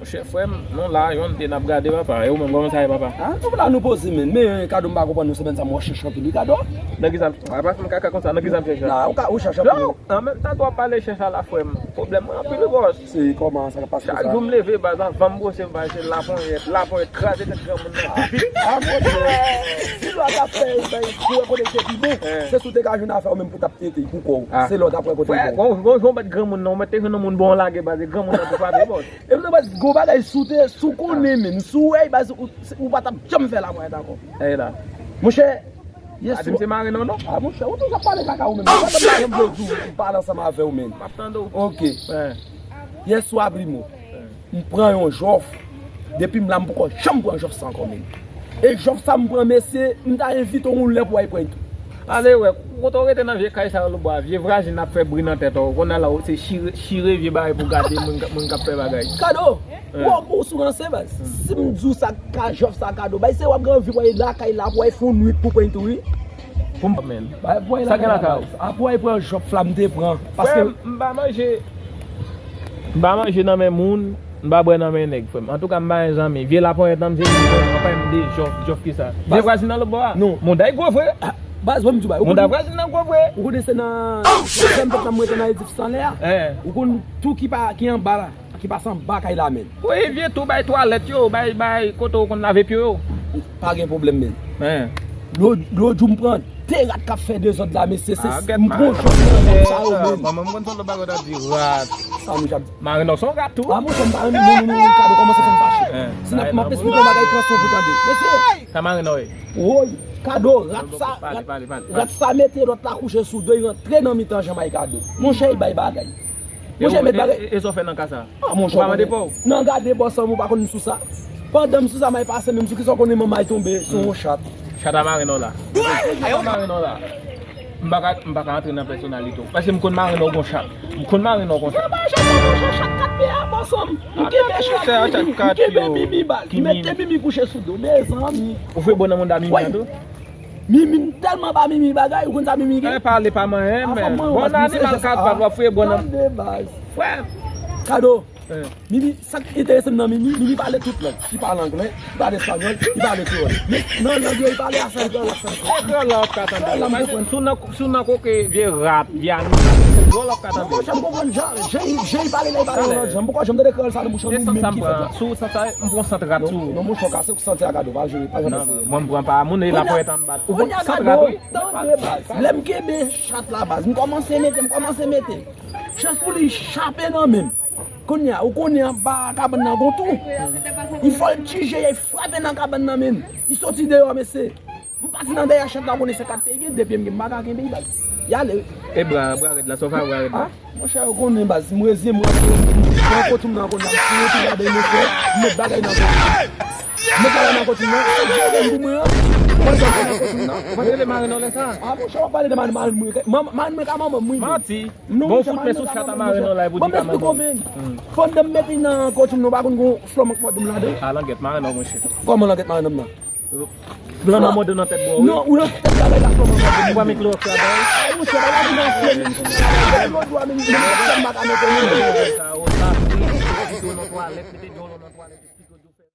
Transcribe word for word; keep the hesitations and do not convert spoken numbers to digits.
Monchè, frè m, nou la, yon te n ap gade, papa. E ou menm, kòman sa ye, papa? Ah, nou la, nou poze, men. Men, Kado, m pa konprann nou, semèn sa, m wè w chèche anpil, wi, Kado. Nan ki sa m, papa, fè m kaka konsa, nan ki sa m chèche? Nan, ou ka, ou chèche anpil. Yo, an menm tan, w ap pale chèche la, frè m. Pwoblèm mwen anpil, wi, bòs. Se kòman sa k ap pase? Chak jou m leve, baz, anvan m bwose, m pase laponyèt, laponyèt, kraze tèt granmoun nan. Ah, ah, monchè. Si lwa t ap fè, ben, pou wè kote k te pi bon, se si w te ka jwenn afè w menm pou t ap tete, pou kò w. Se lè w t ap wè kote l bon. Frè, gon, gon jan w bat granmoun nan, ou mèt te jwenn yon moun bon lage, baz, e granmoun nan tou frape, bòs. E mwen, baz, gwo bagay, si w te, si w konnen, men, si w wè, baz, ou, ou pa t ap janm fè laponyèt ankò. E la. Monchè, yè swa. A di m se mare non, non. Ah, monchè, ou toujou ap pale kaka ou menm. Ou pa t ap janm vle di w, m pale ansanm avè w, men. M ap tande w. Ok. Yè swa, Primo. M pran yon jòf. Depi m la, m poko janm pran jòf sa ankò, men. E jòf sa m pran, mesye, m ta envite w yon lè pou w al pran tou. Ale wè, kote w rete nan vye kay sa yo, Lobwa, vye vwazin ap fè bri nan tèt ou. Kounye a la, se chire, chire vye bagay pou gade moun, moun k ap fè bagay. Kado, ou, ou sou ranse, baz. Si m di w sa ka jòf sa, Kado, bay se w ap gen anvi pou w al lakay la, pou w al fè yon nwit pou pran tou, wi. Pou m, men. Sa gen lakay ou? Apre w al pran jòf la, m te pran. Paske m pa manje. M pa manje nan men moun, m pa bwè nan men nèg, frè m. Antouka, m pa gen zanmi. Vye laponyèt nan m, se li, frè m. Anpil de jòf, jòf ki sa. Vye vwazin nan lòt bò a. Non. Monda gwo vre. Ah, baz, ban m di w bagay. Monda vwazin nan gwo vre. Ou konnen se nan, se m pèp la m rete nan Edifis anlè a. Ou konn tou ki pa, ki anba la, ki pase anba kay la, men. Wi, vye tou, bay twalèt yo, bay, bay kote w konn lave pye yo. Pa gen pwoblèm, men. Lòt, lòt jou m pran de rat k ap fè dezòd la, mesye, se m pran jòf nan jòf sa yo, men. Kòman m konn se lòt bagay w t ap di, rat? Sa m j ap di. Marenò se yon rat tou. Ah, monchè, m pa renmen moun, moun, moun, Kado, kòmanse fè m fache. Si n ap, m ap esplike yon bagay, pran son pou tande. Mesye! Sa Marenò ye? Woy, Kado, rat sa, rat, rat sa mete lòt la kouche sou do, li rantre nan mitan janm ay Kado. Monchè, li bay bagay. Monchè, met bagay. E, e, e sa w fè nan ka sa? Ah, monchè, ou pa mande pa w? Nan gade bòs an, ou pa konn sou sa. Pandan m sou sa, may pase, menm sou ki sa w konnen manman y tonbe, sou yon chat. Chat a Marenò la. Chat a Marenò la. M pa ka, m pa ka antre nan pèsonalite w. Paske m konn Marenò gon chat. M konn Marenò gon chat. Chat a Marenò, chat kat pye a, bòs an. M kenbe chat, m kenbe Mimi baz. M mete Mimi kouche sou do, mezanmi. Ou fwe bò nan mouda Mimi an tou? Mimi, m tèlman ba Mimi bagay, ou konn sa Mimi gen? Eh, pale pa manyen, men. Bon, animal kat pat, w ap fouye bon nan. Tande, baz. Frè. Kado. Mimi, sa k enterese m nan Mimi, Mimi pale tout lang. Li pale anglè, li pale espanyòl, li pale kreyòl. Men nan lang yo, li pale a sèl kreyòl, a sèl kreyòl. E kreyòl la w ap ka tande. Kreyòl la m konprann. Si w nan, si w nan koke vye rat, vye animal, se kreyòl w ap ka tande. Monchè, m konprann jan, jan, jan li pale la, li pale yon lòt jan. M poko janm tande kreyòl sa, non, monchè, nou menm ki fè sa. Sou sant sa, m pran sant rat sou ou. Non, monchè, w kase pou sant a Kado, pa jere, pa janm eseye. Mwen, m pran pa moun, e la pwèt anba. Ou konn sa, Kado? Tande, baz. Lè m kenbe chat la, baz, m kòmanse mete, m kòmanse mete. Chans pou li chape nan men m. Kounye a, ou konnen anba kabann nan gon twou. Li fò l tije, li frape nan kabann nan men m. Li soti deyò, mesye. M pati nan dèyè chat la, ou konnen se kat pye gen, de pye m gen, m pa ka kenbe, baz. Li ale. E bra, bra rèd la, sa w fè a bra rèd la? Monchè, ou konnen, baz, m reziye m, m pran kotwim nan kounye a, m siye tou gade, monchè, m met bagay nan kotwim. M met bagay nan kotwim nan, se vye grenn pou mwen an. Mwen pran bagay nan kotwim nan. Mwen rele Marenò lè sa. Ah, monchè, w ap pale de Marenò, Marenò, mwen, Marenò ka manman m, wi. Manti. Bon, fout men sou chat a Marenò la, epi w di ka manman m. Pandan m mete nan kotwim nan, pa konn gon flòm k mòde m ladan. Ah, langèt Marenò, monchè. Kòman langèt Marenò m nan? Blan nan mòde nan tèt bò, wi. Non, ou nan tèt bagay la, flòm nan mòde m. Ou pa met klowòks ladan? Ay, monchè, bagay la vin anfle, men. Lòt bò a, men, men, m pa ka mete, men. Sa, o, sa, mete dlo nan twalèt, mete dlo nan twalèt.